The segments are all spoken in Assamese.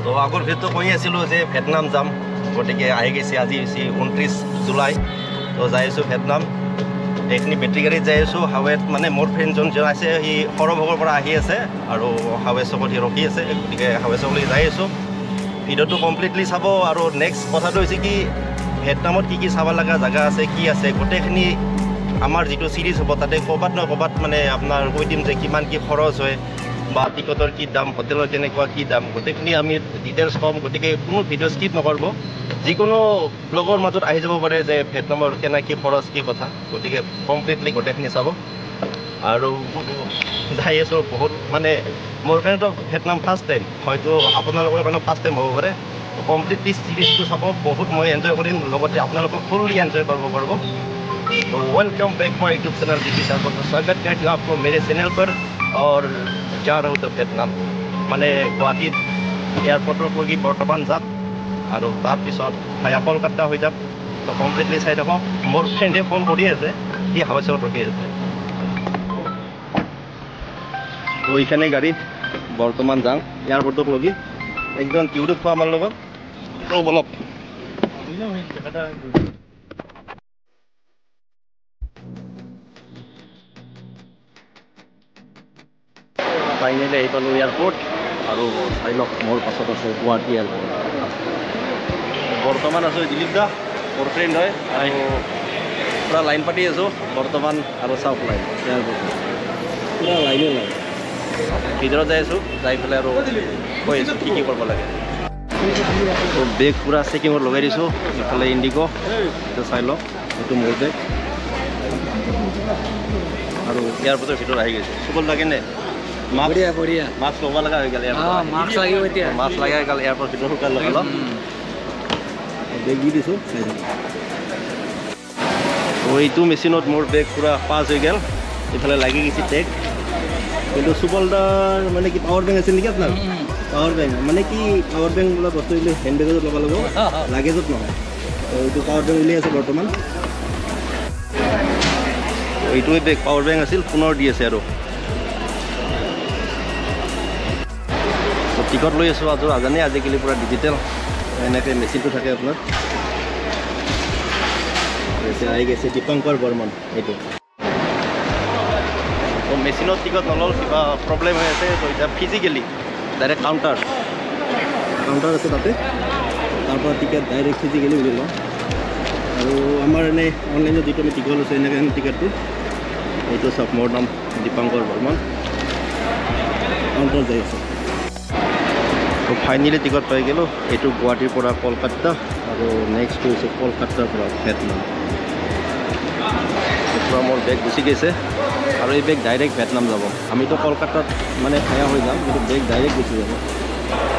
তো আগৰ ভিডিঅ'টো কৈ আছিলোঁ যে ভিয়েটনাম যাম, গতিকে আহি গৈছে। আজি হৈছে 29 জুলাই। তো যাই আছোঁ ভিয়েটনাম। এইখিনি বেটেৰী গাড়ীত যাই আছোঁ। হাৱেত মানে মোৰ ফ্ৰেণ্ডজন যোন আছে সি সৰভোগৰ পৰা আহি আছে আৰু হাৱে চকত সি ৰখি আছে, গতিকে হাৱে চকলৈ যাই আছোঁ। ভিডিঅ'টো কমপ্লিটলি চাব। আৰু নেক্সট কথাটো হৈছে কি, ভিয়েটনামত কি কি চাব লগা জেগা আছে, কি আছে, গোটেইখিনি আমাৰ যিটো চিৰিজ হ'ব তাতে ক'ৰবাত নহয় ক'ৰবাত মানে আপোনাৰ কৈ দিম যে কিমান কি খৰচ হয় বা টিকটৰ কি দাম, হোটেলৰ কেনেকুৱা কি দাম, গোটেইখিনি আমি ডিটেইলছ ক'ম। গতিকে কোনো ভিডিঅ' স্কিপ নকৰিব। যিকোনো ব্লগৰ মাজত আহি যাব পাৰে যে ভিয়েটনামৰ কেনে কি খৰচ কি কথা, গতিকে কমপ্লিটলি গোটেইখিনি চাব। আৰু যাই আছোঁ বহুত, মানে মোৰ কাৰণেতো ভিয়েটনাম ফাৰ্ষ্ট টাইম, হয়তো আপোনালোকৰ কাৰণে ফাৰ্ষ্ট টাইম হ'ব পাৰে। কমপ্লিটলি চিৰিজটো চাব, বহুত মই এনজয় কৰিম, লগতে আপোনালোকক ফুল্লি এনজয় কৰিব পাৰিব। तो welcome back my YouTube channel D P. स्वागत करती हूँ आपको मेरे चैनल पर। और जा रहा हूँ तो ভিয়েটনাম, মানে গুৱাহাটীত এয়াৰপৰ্টলৈকে বৰ্তমান যাম আৰু তাৰপিছত ভায়া কলকাতা হৈ যাম। তো কমপ্লিটলি চাই থাকক। মোৰ ফ্ৰেণ্ডে ফোন কৰি আছে, সি হাৱা চকত ৰখি আছে। তো এইখানে গাড়ী বৰ্তমান যাম এয়াৰপৰ্টক লগি। একজন টিউটো খোৱা আমাৰ লগত, ৰ'ব অলপ। ফাইনেলি আহি পালোঁ এয়াৰপৰ্ট। আৰু চাই লওক, মোৰ পাছত আছে গুৱাহাটী এয়াৰপৰ্ট। বৰ্তমান আছোঁ দিলীপ দা, মোৰ ফ্ৰেণ্ড হয়, আৰু পূৰা লাইন পাতি আছোঁ বৰ্তমান। আৰু চাওক লাইন এয়াৰপৰ্ট পূৰা লাইনে লাইন। ভিতৰত যাই আছোঁ, যাই পেলাই আৰু কৈ আছোঁ কি কি কৰিব লাগে। বেগ পূৰা চেকিঙত লগাই দিছোঁ। ইফালে ইণ্ডিগ', এইটো চাই লওক, এইটো মোৰ বেগ। আৰু এয়াৰপৰ্টৰ ভিতৰত আহি গৈছে। চুকল লাগেনে? বঢ়িয়া বঢ়িয়া। মাস্ক ল'ব লগা হৈ গ'ল। মাস্ক লাগিব এতিয়া। মাস্ক লগা হৈ গ'ল। এয়াৰপৰ্ট ভিতৰত শুকাল লগাল। বেগ দি দিছোঁ, চাই থাকক। তো এইটো মেচিনত মোৰ বেগ পূৰা পাছ হৈ গ'ল। এইফালে লাগি গৈছে টেগ। কিন্তু সুবলদাৰ মানে কি পাৱাৰ বেংক আছিল নেকি আপোনাৰ? পাৱাৰ বেংক মানে কি, পাৱাৰ বেংক বোলা বস্তু হেণ্ড বেগত ল'ব লাগিব, লাগেজত নহয়। তো এইটো পাৱাৰ বেংক উলিয়াই আছে বৰ্তমান। এইটোৱে বেগ পাৱাৰ বেংক আছিল, পুনৰ দি আছে। আৰু টিকট লৈ আছোঁ। আজো আজানে আজিকালি পূৰা ডিজিটেল, এনেকৈ মেচিনটো থাকে আপোনাৰ। আহি গৈছে দীপংকৰ বৰ্মন। এইটো তো মেচিনত টিকট নল'ল, কিবা প্ৰব্লেম হৈ আছে। তো এতিয়া ফিজিকেলি ডাইৰেক্ট কাউণ্টাৰ আছে তাতে, তাৰপৰা টিকেট ডাইৰেক্ট ফিজিকেলি উলিয়াই লওঁ। আৰু আমাৰ এনেই অনলাইনত যিটো আমি টিকট লৈছোঁ, এনেকৈ টিকেটটো, এইটো চাওক, মোৰ নাম দীপংকৰ বৰ্মন। কাউণ্টাৰ যাই আছে। তো ফাইনেলি টিকট পাই গ'লোঁ। এইটো গুৱাহাটীৰ পৰা কলকাতা আৰু নেক্সটটো হৈছে কলকাতাৰ পৰা ভিয়েটনাম। পূৰা মোৰ বেগ গুচি গৈছে আৰু এই বেগ ডাইৰেক্ট ভিয়েটনাম যাব। আমিতো কলকাতাত মানে ভায়া হৈ যাম, কিন্তু বেগ ডাইৰেক্ট গুচি যাব।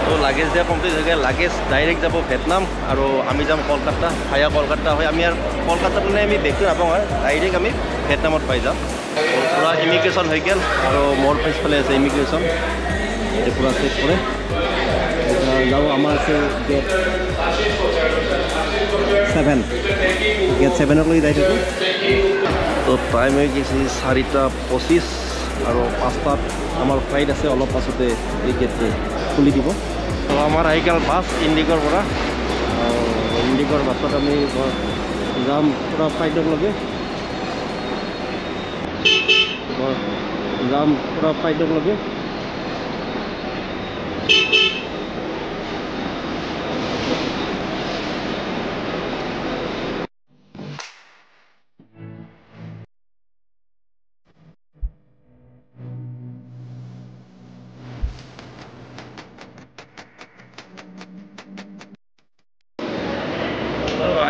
তো লাগেজ দিয়া কমপ্লিট হৈ গ'ল। লাগেজ ডাইৰেক্ট যাব ভিয়েটনাম আৰু আমি যাম কলকাতা, ভায়া কলকাতা হৈ। আমি আৰু কলকাতাত মানে আমি বেগটো নাপাওঁ, আৰু ডাইৰেক্ট আমি ভিয়েটনামত পাই যাম। পূৰা ইমিগ্ৰেশ্যন হৈ গ'ল আৰু মোৰ পিছফালে আছে ইমিগ্ৰেশ্যন, এইটো পূৰা চেক কৰে। যাওঁ, আমাৰ আছে গেট 7, গেট 7ক যাই থাকোঁ। তো টাইম হৈ গৈছে 4:25 আৰু 5টাত আমাৰ ফ্লাইট আছে। অলপ পাছতে এই গেটটো খুলি দিব। তো আমাৰ আহি গ'ল বাছ ইণ্ডিগ'ৰ পৰা। ইণ্ডিগ'ৰ বাছত আমি যাম পূৰা ফ্লাইটক লগে, যাম পূৰা ফ্লাইটক লগে।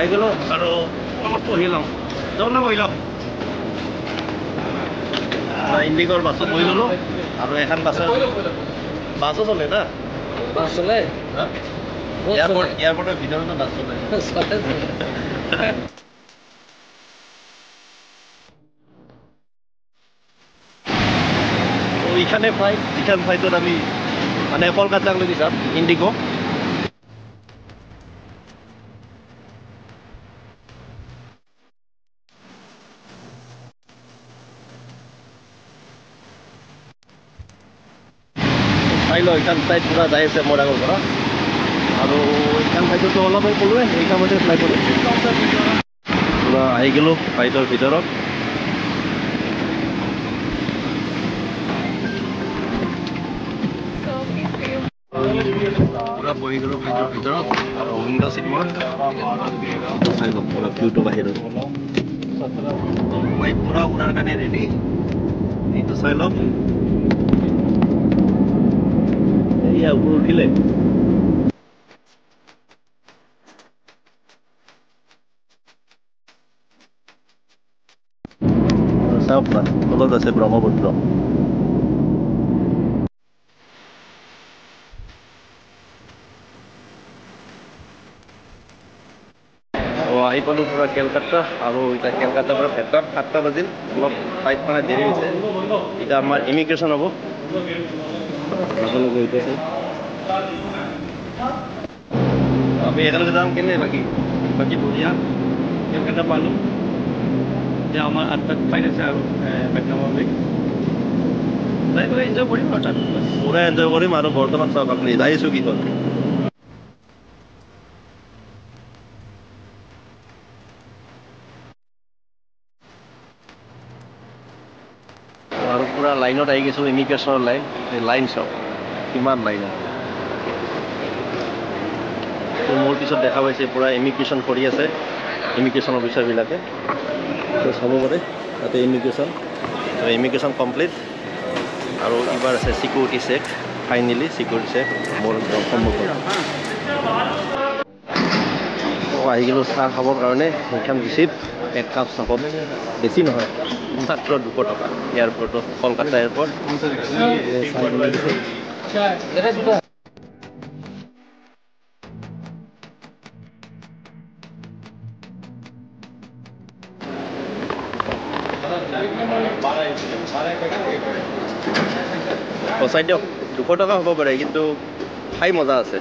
আহি গ'লোঁ আৰু অলপ বহি লওঁ, যাওঁ না বহি লওঁ। ইণ্ডিগ'ৰ বাছত বহি ল'লোঁ। আৰু এখন বাছত বাছো চলে না? বাছ চলে। এয়াৰপৰ্টৰ ভিতৰতো বাছ চলে। এইখানে ফ্লাইট, যিখন ফ্লাইটত আমি মানে কলকাতালৈকে যাম, ইণ্ডিগ'। চাই লওঁ, এইখন ফ্লাইট পূৰা যাই আছে মোৰ আগৰ পৰা। আৰু এইখন ফ্লাইটতো অলপ ক'লোৱে, এইখনতে ফ্লাই কৰিম। পূৰা আহি গ'লোঁ ফ্লাইটৰ ভিতৰত। পূৰা বহি গ'লোঁ ফ্লাইটৰ ভিতৰত আৰু উইণ্ড' চিট মোৰ চাই লওক, পূৰা ভিউটো বাহিৰত। ফ্লাইট পূৰা উৰাৰ কাৰণে ৰেডি, এইটো চাই লওক। এয়া ওপৰত উঠিলে। চাওক না, তলত আছে ব্ৰহ্মপুত্ৰ। আহি পালোঁ পূৰা কেলকাতা। আৰু এতিয়া কেলকাতাৰ পৰা ভিয়েটনাম 7টা বাজিল, অলপ ফ্লাইট মানে দেৰি হৈছে। এতিয়া আমাৰ ইমিগ্ৰেশ্যন হ'ব, লগে লগে হৈছে। আমি একেলগে যাম কেনে? বাকী বাকী বঢ়িয়া, কেলকাতা পালোঁ। এতিয়া আমাৰ 8টাত ফ্লাইট আছে আৰু ভিয়েটনামলৈ যাই পেলাই এনজয় কৰিম আৰু তাত পূৰা এনজয় কৰিম। আৰু বৰ্তমান চাওক আপুনি যাই আছোঁ কি হ'ল। আৰু পূৰা লাইনত আহি গৈছোঁ, ইমিগ্ৰেশ্যনৰ লাইন। এই লাইন চাওক কিমান লাইন আছে। তো মোৰ পিছত দেখা পাইছে পূৰা ইমিগ্ৰেশ্যন কৰি আছে ইমিগ্ৰেশ্যন অফিচাৰবিলাকে। তো চাব পাৰে তাতে ইমিগ্ৰেশ্যন। তো ইমিগ্ৰেশ্যন কমপ্লিট। আৰু এইবাৰ আছে security check, finally security check মোৰ একদম সন্মুখত। তো আহি গ'লোঁ চাহ খাবৰ কাৰণে। সেইখন ৰিচিপ্ট এক কাপ চাহত বেছি নহয়, মাত্ৰ 200 টকা। এয়াৰপৰ্টত, কলকাতা এয়াৰপৰ্ট। সঁচাই দিয়ক 200 টকা হ'ব পাৰে, কিন্তু খাই মজা আছে।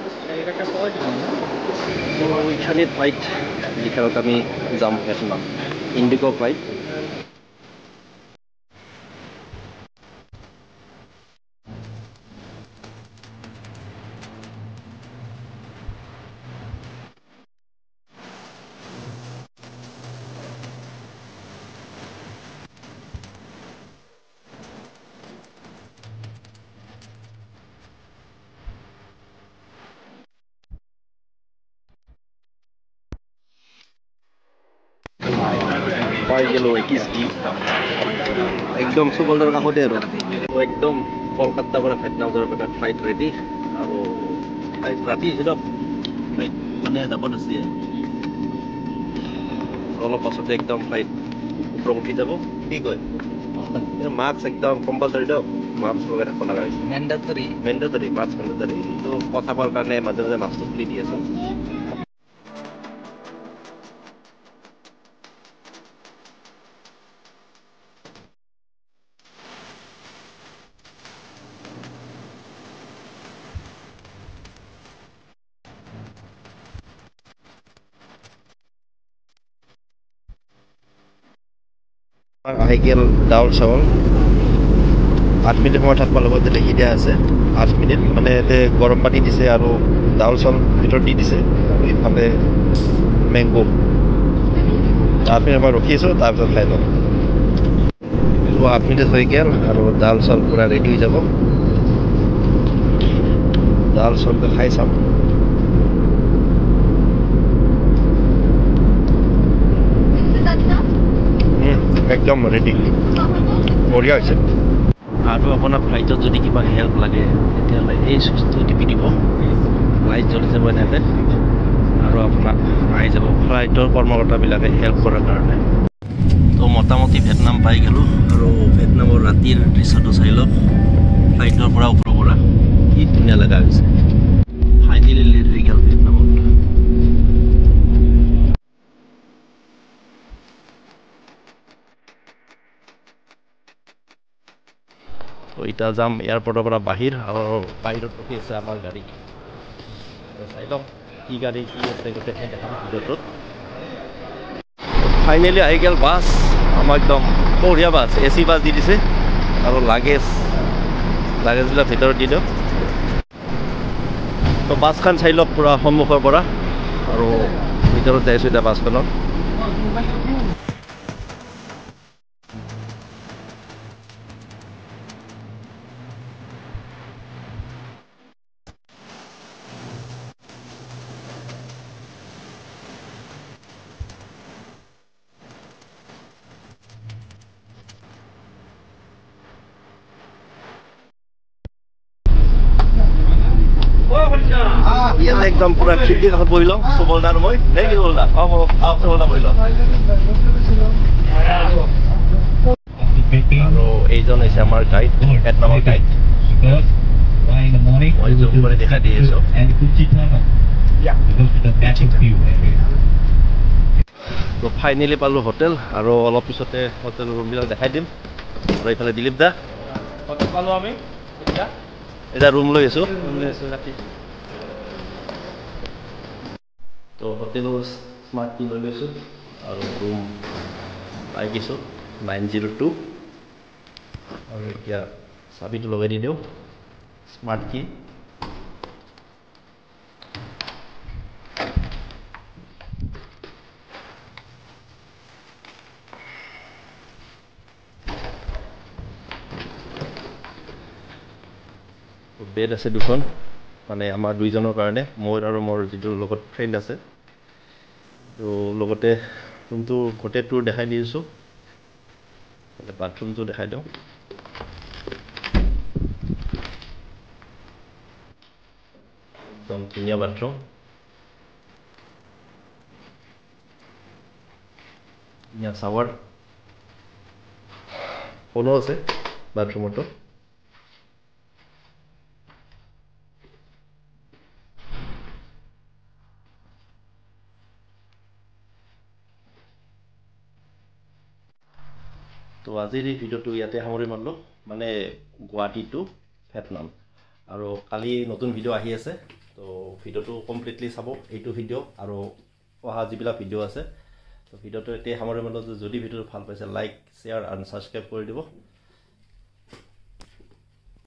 এইখানে ফ্লাইট যিখনত আমি যাম ভিয়েটনাম, ইণ্ডিগ' ফ্লাইট। পাই গ'লোঁ 21 ডি, একদম সুবলদৰ কাষতে। আৰু একদম কলকাতাৰ পৰা ভিয়েটনাম যোৱাৰ বাবে ফ্লাইট ৰেডি। আৰু ফ্লাইট ৰাতি হৈছে দিয়ক, ফ্লাইট মানে যাব নাছিলে। অলপ পাছতে একদম ফ্লাইট ওপৰত উঠি যাব। কি কয়, মাস্ক একদম কম্পালচৰি দিয়ক, মাস্ক লগাই থাকিব লগা হৈছে। Mandatory, mandatory mask mandatory. কিন্তু কথা কোৱাৰ কাৰণে মাজে মাজে মাস্কটো খুলি দি আছোঁ। আহি গ'ল ডাউল চাউল। 8 মিনিট সময় থাকিব লাগিব, লিখি দিয়া আছে 8 মিনিট। মানে ইয়াতে গৰম পানী দিছে আৰু ডাউল চাউল ভিতৰত দি দিছে। আৰু ইফালে মেংগ'। 8 মিনিট সময় ৰখি আছোঁ, তাৰপিছত খাই ল'ম। 8 মিনিট হৈ গ'ল আৰু ডাউল চাউল পূৰা ৰেডি হৈ যাব। ডাউল চাউলটো খাই চাম। একদম ৰেডি, বঢ়িয়া হৈছে। আৰু আপোনাৰ ফ্লাইটত যদি কিবা হেল্প লাগে তেতিয়াহ'লে এই চুইচটো টিপি দিব, লাইট জ্বলি যাব এনেকৈ, আৰু আপোনাক আহি যাব ফ্লাইটৰ কৰ্মকৰ্তাবিলাকে হেল্প কৰাৰ কাৰণে। তো মোটামুটি ভিয়েটনাম পাই গ'লোঁ। আৰু ভিয়েটনামৰ ৰাতিৰ দৃশ্যটো চাই লওক, ফ্লাইটৰ পৰা ওপৰৰ পৰা কি ধুনীয়া লগা হৈছে। ফাইনেলি লেট হৈ গ'ল ভিয়েটনামত। তো এতিয়া যাম এয়াৰপৰ্টৰ পৰা বাহিৰ, আৰু বাহিৰত ৰখি আছে আমাৰ গাড়ী। চাই লওক কি গাড়ী কি আছে গোটেইখিনি দেখাম ভিডিঅ'টোত। ফাইনেলি আহি গ'ল বাছ, আমাৰ একদম বঢ়িয়া বাছ, এ চি বাছ দি দিছে। আৰু লাগেজবিলাক ভিতৰত দি দিয়ক। তো বাছখন চাই লওক পূৰা সন্মুখৰ পৰা, আৰু ভিতৰত যাইছোঁ এতিয়া বাছখনত। ইয়াতে একদম পুৰা খিৰিকীৰ কাষত বহি লওঁ, সুবল দা আৰু মই। নে কি সুবল দা? সুবল দা বহি লওঁ। আৰু এইজন হৈছে আমাৰ গাইড, ভিয়েটনামৰ গাইড। মই জুম কৰি দেখাই দি আছোঁ। তো ফাইনেলি পালোঁ হোটেল, আৰু অলপ পিছতে হোটেল ৰুমবিলাক দেখাই দিম। আৰু এইফালে দিলীপ দা, হোটেল পালোঁ আমি এতিয়া, এতিয়া ৰুম লৈ আছোঁ, ৰুম লৈ আছোঁ ৰাতি। তো হোটেলৰ স্মাৰ্ট কি লৈ লৈছোঁ আৰু ৰুম পাই গৈছোঁ 902। আৰু এতিয়া চাবিটো লগাই দি দিওঁ, স্মাৰ্ট কি। বেড আছে দুখন, মানে আমাৰ দুইজনৰ কাৰণে, মোৰ আৰু মোৰ যিটো লগত ফ্ৰেণ্ড আছে। তো লগতে ৰুমটো গোটেই টুৰ দেখাই দি আছোঁ, বাথৰুমটো দেখাই দিওঁ। একদম ধুনীয়া বাথৰুম, ধুনীয়া চাৱাৰ, ফোনো আছে বাথৰুমতো। তো আজিৰ এই ভিডিঅ'টো ইয়াতে সামৰি মাৰিলোঁ, মানে গুৱাহাটী টু ভিয়েটনাম। আৰু কালি নতুন ভিডিঅ' আহি আছে, তো ভিডিঅ'টো কমপ্লিটলি চাব এইটো ভিডিঅ' আৰু অহা যিবিলাক ভিডিঅ' আছে। তো ভিডিঅ'টো এতিয়া সামৰি মাৰিলোঁ। যদি ভিডিঅ'টো ভাল পাইছে লাইক, শ্বেয়াৰ আৰু ছাবস্ক্ৰাইব কৰি দিব।